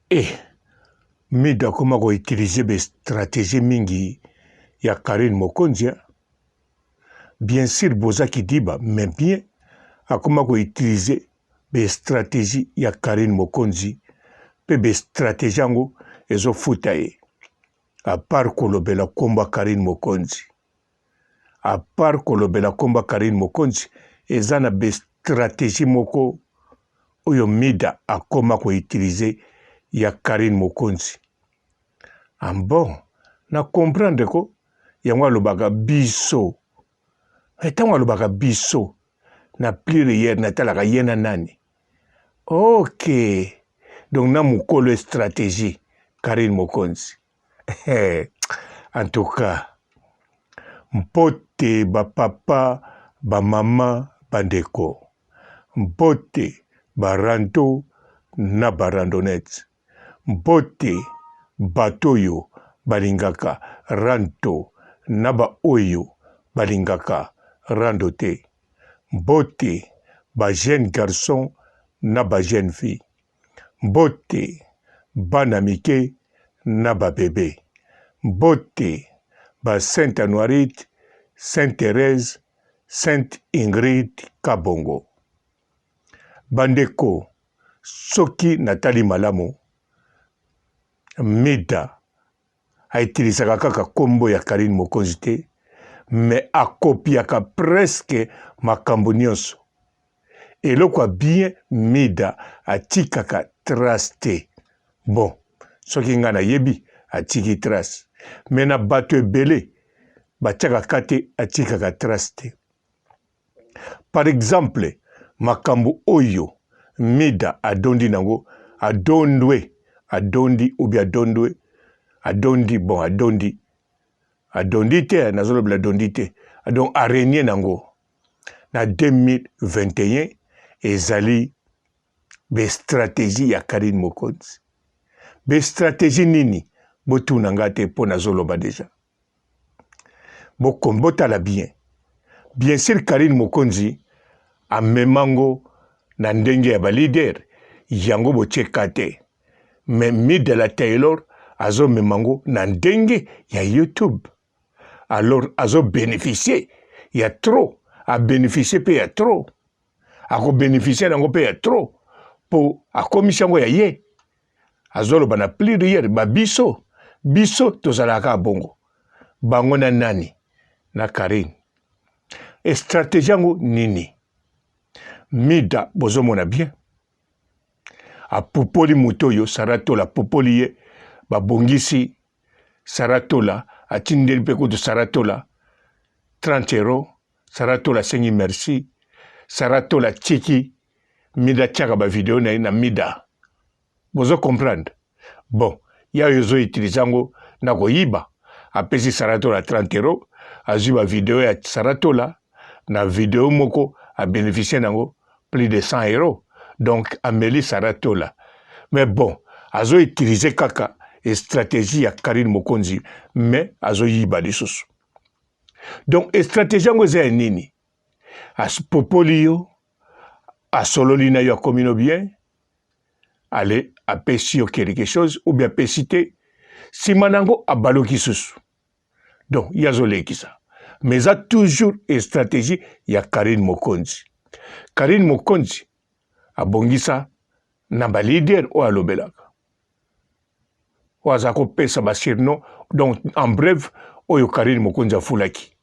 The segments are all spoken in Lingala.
Eh Mida akoma ko utiliser ba strategie mingi ya Carine Mokonzi hein. Bien sur boza kidiba mais bien akoma ko utiliser ba strategie ya Carine Mokonzi pe ba strategie yango ezo futa ye. A part kolobela kombo ya Carine Mokonzi. A part kolobela kombo ya Carine Mokonzi eza na ba strategie moko oyo Mida akoma ko utiliser ya Carine Mokonzi. En bon na comprendre ko yango alobaka biso mais tango alobaka biso na pluriel natalaka ye na nani? Ok donc na mukolo strategie Carine Mokonzi. En tout cas mpote ba papa ba mama ba ndeko mpote ba rando na ba randonnette mpote bato oyo balingaka rando na ba oyo balingaka rando te mbote ba jeune garçon na ba jeune fille Mbote bana mike na ba bebe. Mbote ba Sainte Anuarite, Sainte Therèse, Sainte Ingrid Kabongo. Bandeko soki natali malamu Mida a utilisaka kaka kombo ya Carine Mokonzi te mais a copiaka presque makambo nionso. Eloko ya bien Mida atikaka trace te. Bon soki nga nayebi atiki trace mais na batu ebele batiaka ka te atikaka trace te. Par exemple makambo oyo Mida adondi nango adondwe adondi ou bien adondwe adondi bon adondi adondi te nazolobela adondi te donc a regner nango na 2021 ezali ba strategie ya Carine Mokonzi. Ba strategie nini? Botuna nga te mpo nazoloba deja. Botala bien. Bien sûr Carine Mokonzi amema ngo na ndenge ya ba leader yango botie ka te. Mais Mida la Taylor azomema ngo na ndenge ya YouTube. Alors azo beneficier ya trop, a beneficier pe ya trop. Ako beneficier nango pe ya trop po akomisi yango ya ye. Azoloba na pluriel ba biso, biso tozalaka kaka bongo. Bango na nani? Na Carine. E strategie yango nini? Mida bozomona bien. Apupoli moto oyo Sarah Tola apupoli ye babongisi Sarah Tola atindeli mpe kutu Sarah Tola 30 euros. Sarah Tola asengi merci. Sarah Tola atiki Mida atiaka ba video na ye na Mida. Bozo comprendre? Bon, ya oyo ozo utiliser yango na koyiba. Apesi Sarah Tola 30 euros, azwi ba video ya Sarah Tola na video moko a beneficier nango plus de 100 euros. Donc ameli Sarah Tola. Mais bon, azo utiliser kaka stratégie ya Carine Mokonzi, mais azo yiba lisusu. Donc stratégie yango eza ya nini? Apopoli yo, asololi na yo akomi no bien, ale apesi yo quelque chose ou bien apesi te, nsima na yango abaluki susu. Donc ye azolekisa mais eza toujours stratégie ya Carine Mokonzi. Carine Mokonzi abongisa na ba leader oyo alobelaka oyo aza kopesa ba surnom donc en bref oyo Carine Mokonzi afulaki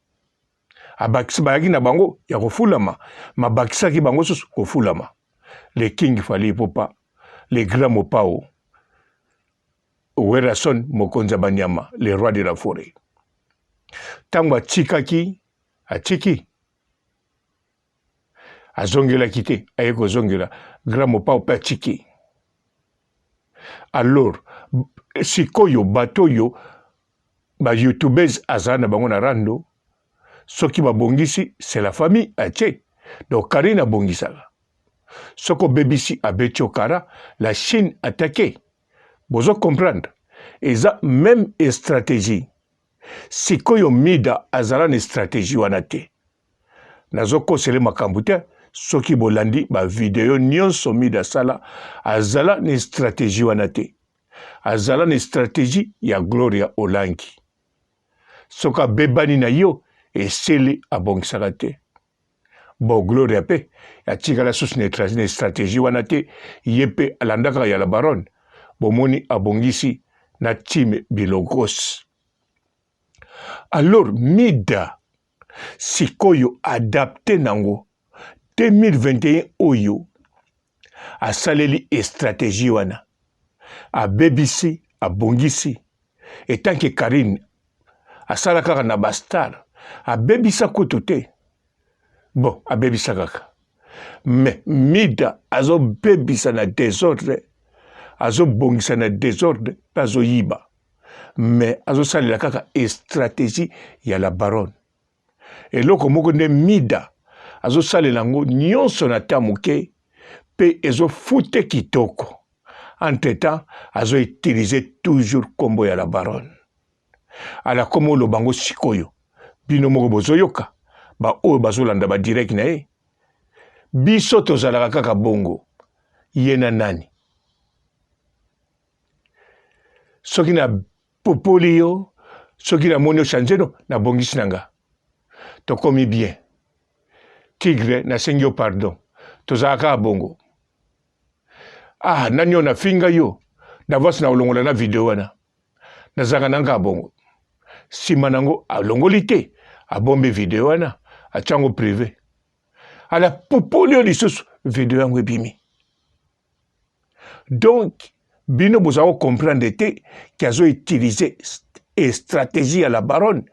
abakisi bayaki na bango ya kofulama mabakisaki bango susu kofulama le king Fally Ipupa le grand mopao Werrason mokonzi ya banyama le roi de la foret ntango atikaki atiki azongelaki te aye kozongela grand mopao mpe atiki alors sikoyo bato oyo ba youtubeurs azala na bango na rando soki babongisi c'est la famille atie donc Karine abongisaka soki obebisi abeti yo kara la Chine attaque bozo comprendre eza meme stratégie sikoyo Mida azala na stratégie wana te nazokosele makambo te soki bolandi ba video nyonso Mida asala azala na stratégie wana te. Azala na strategie ya Gloria Olangi. Soki abebani na yo esili abongisaka te. Bon Gloria pe atikala susu na strategie wana te, ye pe alanda kaka ya la baronne. Bomoni abongisi na team Bilogos. Alors Mida sikoyo adapte nango 2021 oyo asaleli estrategie wana abebisi abongisi etanke Carine asala kaka na ba star abebisa kutu te bon abebisa kaka mais Mida azobebisa na desordre azobongisa na desordre mpe azoyiba mais azosalela kaka estrategie ya la baronne Eloko moko nde Mida azosalela yango nyonso na temps moke mpe ezofute kitoko. Entre temps azo utiliser toujours kombo ya la baronne. Ala komo oloba yango sikoyo bino moko bozoyoka ba oyo bazolanda ba direct na ye. Biso tozalaka kaka bongo ye na nani? Soki na popoli yo soki namoni ochange no nabongisi na nga tokomi bien tigre nasengi yo pardon tozalaka kaka bongo ah nani oyo nafinga yo d'avance na olongola na video wana nazalaka na nga bongo nsima nango alongoli te abombi video wana atya yango prive ala popoli yo lisusu video yango ebimi Donc bino boza ko comprendre te ke azo utiliser stratégie ya la baronne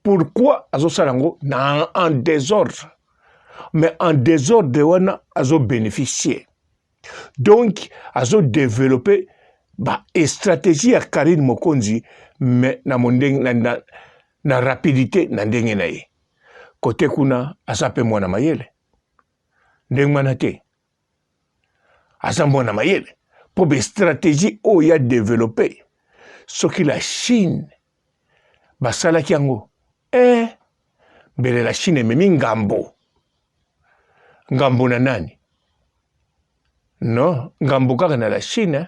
pourquoi azosala yango na en désordre mais en désordre wana azo bénéficier donc azo développer ba stratégie ya Karine Mokonzi mais na mondenge na, na, na rapidité na ndenge na ye kote kuna aza mpe mwana mayele ndenge wana te aza mwana mayele mpo ba stratégie oyo ya developpe soki la Chine basalaki yango eh, mbele la Chine ememi ngambo ngambo na nani no ngambo kaka na la Chine eh?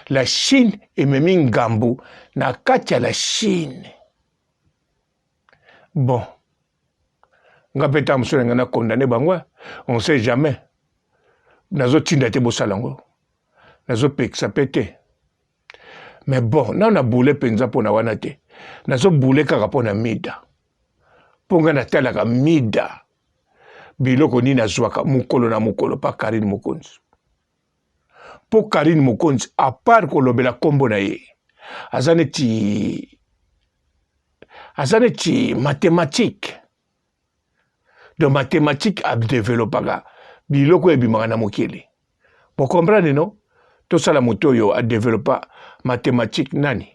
la Chine ememi ngambo na kati ya la Chine bon nga mpe ntango mosusu na ngai na condamne bango on sait jamais nazotinda te bosala yango nazopekisa mpe te mais bon nano na boule mpenza mpo na wana te nazobule kaka mpo na mida mpo ngai natalaka mida biloko nini azwaka mokolo na mokolo pa Karine Mokonzi mpo Karine Mokonzi apart kolobela nkombo na ye aza neti aza neti mathématique donc mathématique adevelopaka biloko oyo ebimaka na mokili bocomprendre no tosala moto oyo adevelopa mathématique nani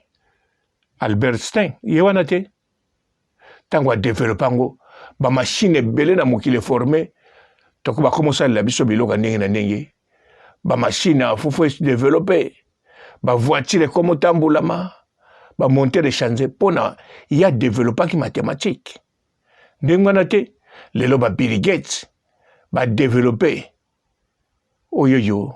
Albert Stein ye wana te ntango adevelope yango bamashine ebele na mokili eforme toko bakoma osalela biso biloko ya ndenge na ndenge bamashine ya fufu edevelope bavoitire ekoma otambolama bamontere echange mpo na ye adevelopaki mathématique ndenge wana te lelo ba Bill Gates badevelope oyoyo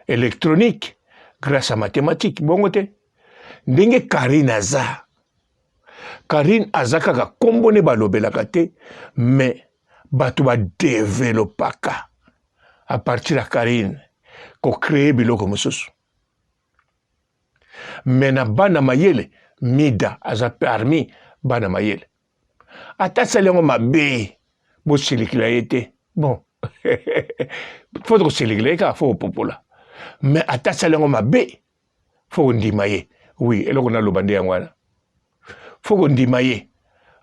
électronique grâce à mathématique bongo te ndenge Karine aza Karine aza kaka kombo ne balobelaka te mais bato badevelopaka à partir ya Karine kocree biloko mosusu mais na bana mayele Mida aza parmi bana mayele ata asali yango mabe bosilikila ye te bon fo kosilikila ye kaka fo kopopola mais ata asali yango mabe fo kondima ye oui eloko naloba nde yango wana fo kondima ye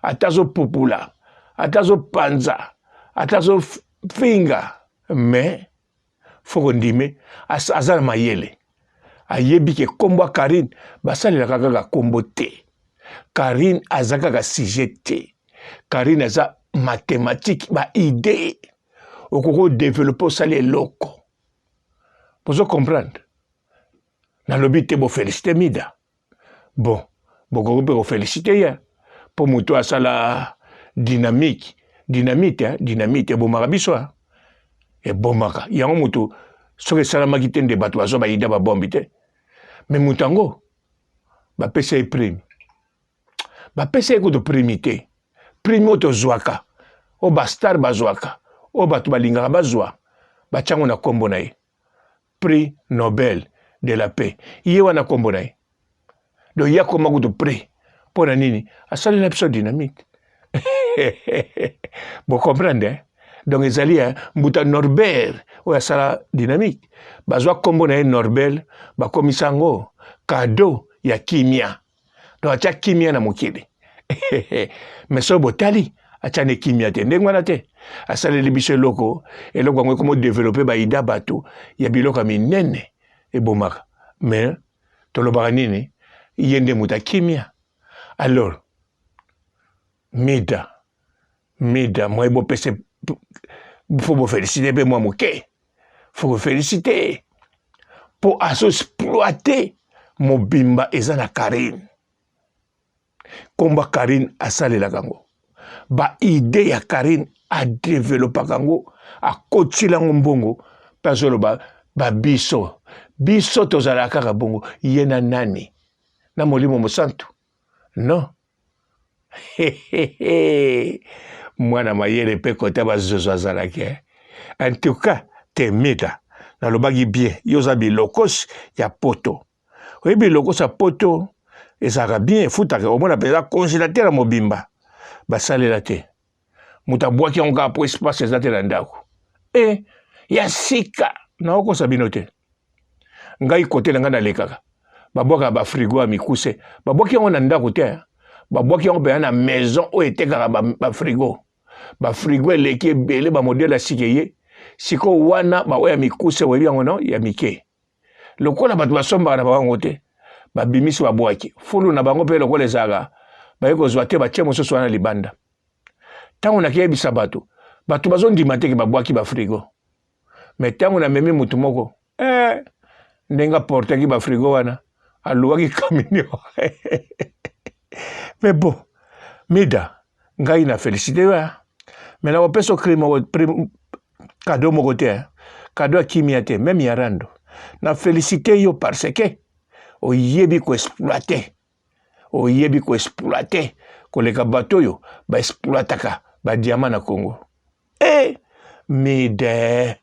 ata azopopola ata azopanza ata azofinga mais fo kondime aza na mayele ayebi ke kombo ya Karine basalelaka kaka kombo te Karine aza kaka sujet te Karine aza mathématique ba idée okoki odevelope osali eloko bozo comprendre nalobi te bofelicite mida bon bokoki mpe kofelicite ye mpo moto asala dynamique dynamite eh? dynamite ebomaka biso eh? ebomaka yango moto Soki esalamaki te nde bato bazwa bayida babombi te. Me moto yango bapesa ye prime. Bapesa ye kutu prime te. Prime oyo tozwaka, oyo ba star bazwaka, oyo bato balingaka bazwa, batya yango na nkombo na ye. Prix Nobel de la paix. Ye wana nkombo na ye. Donc ye akoma kutu prix. Mpo na nini? Asalela biso dynamite. Bo comprendre eh? Donc ezali eh, mbuta Norbert oyo asala dynamite. Bazwa nkombo na ye Norbert, bakomisa yango cadeau ya kimia. Donc atya kimia na mokili. Mais soki botali atya ne kimia te ndenge wana te asaleli biso eloko eloko yango ekomo developpe baida bato ya biloko ya minene ebomaka mais tolobaka nini ye nde moto ya kimia alors mida mida moye bopesa fo bofelisite mpe mwa moke fo kofelisite mpo azoexploite mobimba eza na karine nkombo ya karine asalelaka yango baide ya karine adevelopaka yango akotila yango mbongo mpe azoloba babiso biso tozalaka kaka bongo ye na nani na molimo mosantu non mwana mayele mpe kota bazozo azalaki eh? en tout cas temida nalobaki bien yo oza bilokos ya poto oyebi bilokos ya poto ezalaka bien efutaka omona mpenza congélateur ya mobimba basalela te moto abwaki yango kaka mpo espace eza te na ndako e ya sika naokosa bino te ngai kote na ngai nalekaka babwakaka bafrigo ya mikuse babwaki yango na ndako te babwaki yango mpenza na maison oyo etekaka bafrigo bafrigo eleki ebele bamodele ya sika eye sikoyo wana baoyo ya mikuse oyebi yango no ya mike lokola bato basombaka na bango te babimisi babwaki fulu na bango mpe lokola ezalaka baye kozwa te batie mosusu wana libanda ntango nakeyebisa bato bato bazondima te ke babwaki bafrigo me ntango namemi motu moko eh, ndenge aportaki bafrigo wana aluwaki kaminio me bon mida ngai na felicite yo eh. me nakopesa kado moko te eh. kado ya kimia te meme ya rando na felicite yo parce que oyebi koexploite oyebi koexploite koleka bato oyo baexploitaka badiama na congo e eh, mide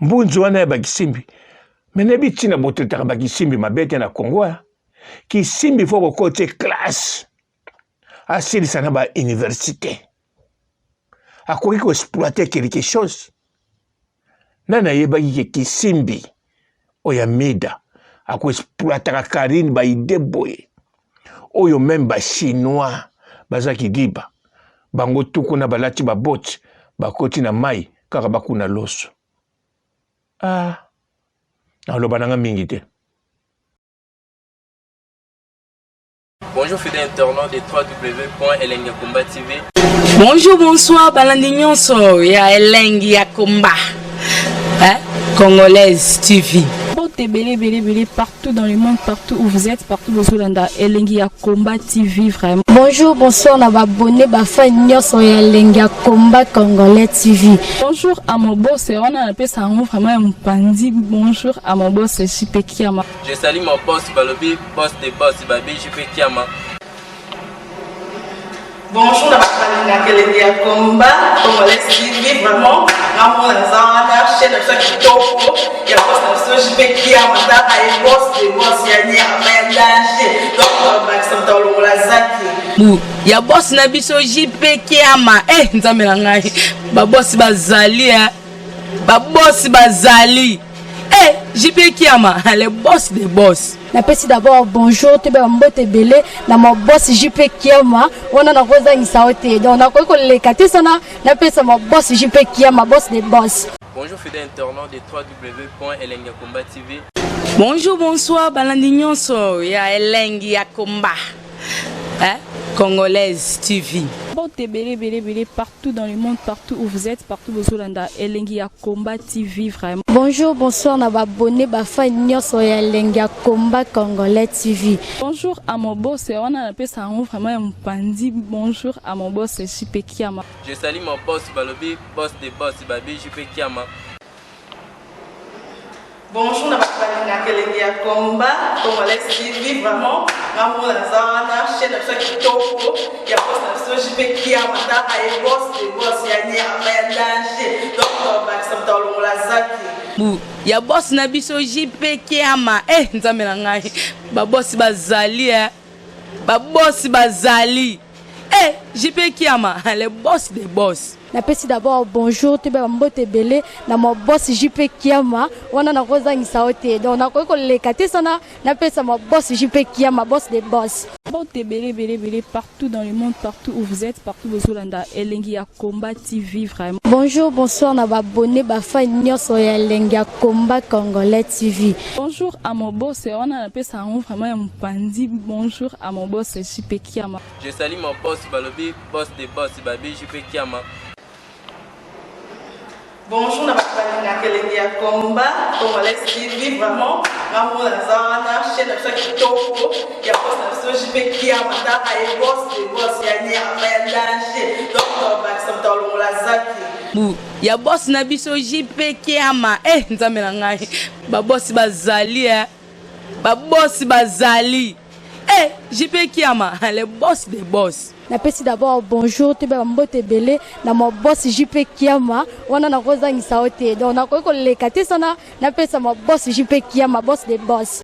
mbunzu wana ya bakisimbi me nayebi ntina botetaka bakisimbi mabe te na congo eh. kisimbi fo kokotie classe asilisa na ba université akoki koexploite quelque chose nani ayebaki ke kisimbi oyo ya mida akoexploitaka karine baide boye oyo meme bachinois baza kidiba bango tu kuna balati baboti bakoti na mai kaka bakuna loso ah naloba nanga mingi te Bonjour fidèles internautes de www.elengiyakomba TV. Bonjour, bonsoir, balandi nyonso ya Elengi ya Komba. Hein? Congolaise TV. Mbote ebele ebele ebele partout dans le monde, partout où vous êtes, partout bozolanda Elengi ya Combat TV vraiment. Bonjour, bonsoir na ba abonné ba fan nyonso ya Elengi ya Combat Congolais TV. Bonjour à mon boss, wana napesa yango vraiment ya mopanzi. Bonjour à mon boss JP Kiama. Je salue mon boss balobi boss de boss babi JP Kiama. Bonjour na bato balingaka elengi ya combat congolais TV vraiment ngamona naza wana chaîne na biso ya kitoko ya boss na biso JP Kiama tala ye boss de boss ya nyama ya danger donc bakisa moto alongola zaki bu ya boss na biso JP Kiama eh nzambe na ngai ba boss bazali eh ba boss bazali Eh, JP Kiama, le boss des boss. napesi d'abord bonjour toyeba mbote ebele na ma boss jp kiama wana nakozangisa yo te donc nakoki koleka te sana napesa ma boss jp kiama boss de boss Bonjour fidèles internautes de www.elengiyakomba TV. Bonjour, bonsoir, balandi nyonso ya Elengi ya Komba. Hein? Congolaise TV. Mbote ebele ebele ebele partout dans le monde, partout où vous êtes, partout bozolanda Elengi ya Combat TV vraiment. Bonjour, bonsoir na ba abonné ba fan nyonso ya Elengi ya Combat Congolais TV. Bonjour à mon boss, wana napesa yango vraiment ya mopanzi. Bonjour à mon boss JP Kiama. Je salue mon boss balobi boss de boss babi JP Kiama. Bonjour na bato balingaka elengi ya combat congolais TV, vraiment ngamona naza wana, chaîne na biso ya kitoko ya boss na biso JP Kiama, taka ye boss de boss ya nyama ya danger, donc tobakisa moto alongola zaki. Bu ya boss na biso JP Kiama, eh Nzambe na ngai, babosi bazali, eh babosi bazali, eh JP Kiama, le boss de boss. Napesi d'abord bonjour, toyeba bambote ebele na ma boss JP Kiama. Wana nakozangisa yo te, donc nakoki koleka te sana napesa ma boss JP Kiama, boss de boss. Mbote ebele ebele ebele partout dans le monde, partout où vous êtes, partout bozolanda Elengi ya Combat TV vraiment. Bonjour, bonsoir na babone, bafani nyonso ya Elengi ya Combat Congolais TV. Bonjour à mon boss, wana napesa yango vraiment ya mopanzi. Bonjour à mon boss JP Kiama. Je salue mon boss, balobi boss de boss, babi JP Kiama. Bonjour na bato balingaka elengi ya combat congolais TV, vraiment ngamona naza wana, chaîne na biso ya kitoko ya boss na biso JP Kiama, taka ye boss de boss ya nyama ya danger, donc tobakisa moto alongola zaki. Bu ya boss na biso JP Kiama, eh Nzambe na ngai, babosi bazali, eh babosi bazali, eh JP Kiama, le boss de boss. Napesi d'abord bonjour, toyeba bambote ebele na ma boss JP Kiama. Wana nakozangisa yo te, donc nakoki koleka te sana napesa ma boss JP Kiama, boss de boss.